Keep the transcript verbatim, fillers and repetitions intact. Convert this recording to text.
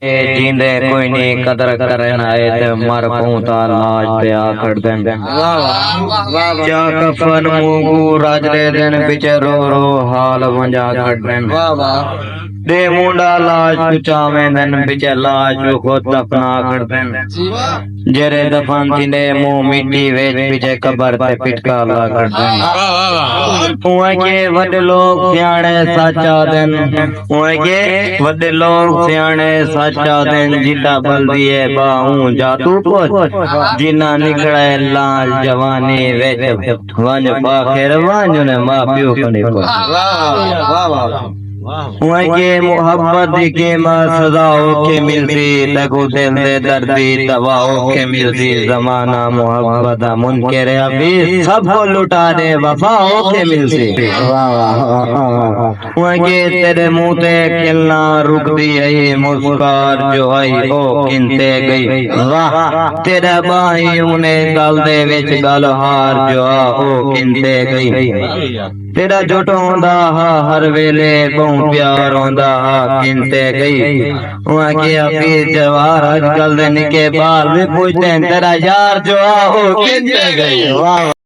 اے جیندے کوئی نی قدر کرن آئے تے مر پوں تاں لاش تے آ کھڑدن۔ واہ واہ، واہ واہ۔ چا کفن مونگو راجلے دن پچھے رو رو حال ونجا کھڑدن۔ واہ واہ۔ ݙے مونڈا لاش کوں چاویندن پچھے لاش کوں خود دفنا کھڑدن۔ جیڑھے دفن تھیندے مونہہ مٹی وچ پچھے قبر تے پٹکا لا کھڑدن۔ اوئیں کہ وݙے لوک سیاݨے سچ آہدن۔ اوئیں کہ وݙے لوک سیاݨے سچ آہدن، جتھاں ٻلدی ہے ٻاہ اوں جا توں پچھ، جنہاں نکھڑے لال جوانی وچ ونڄ فاخر ونڄ انہیں ماء پیو کنیں پچھ۔ واہ واہ واہ۔ اوئیں کہ محبت دی قیمت سزا اوکھے ملسی، تیکوں دل دے درد دی دوا اوکھے ملسی، زمانہ محبت دا منکر حفیظ سب کوں لٹا ݙے وفا اوکھے ملسی۔ واہ واہ واہ واہ۔ اوئیں کہ تیݙے منہ تے کھلݨا رکدی ہئی، مسکار جو ہئی او کن تے ڳئی۔ واہ، تیݙا ٻاہیں انہیں ڳل دے وچ ڳل ہار جو ہا او کن تے ڳئی۔ تیݙا جھٹ ہوندا ہا ہر ویلے ٻہوں پیار ہوندا ہا کن تے ڳئی۔ اوئیں کہ حفیظ جوار اڄ کل دے نکے ٻال وی پچھدن تیݙا یار جو ہا او کن تے ڳئی۔ واہ۔